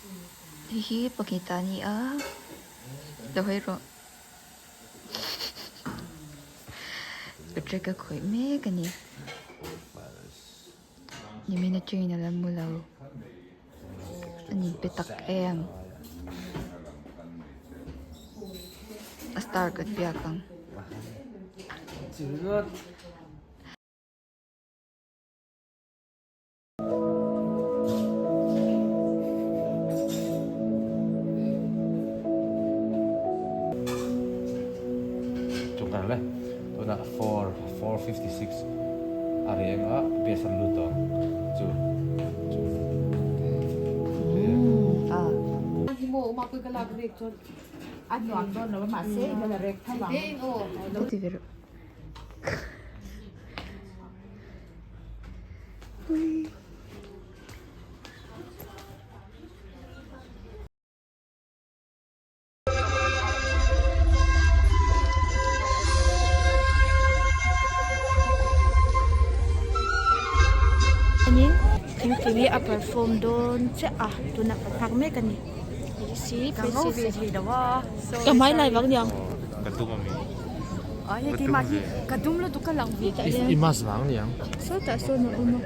Hei hi pakhat a ni a lo hawi rawh patrick a khawih mek a ni nimin atangin a la mu lo a ni pe tak em a star kan biak ang. Chungkar le tunah 4 456 a reng a base an lut dawn chu chu Thingpui hi a perform dawn chiah a tunah kan nghak mek a ni ka hmai lai vang niang ka dum lutuk ka lang ve i mask vang niang sawtah sawn a awm a.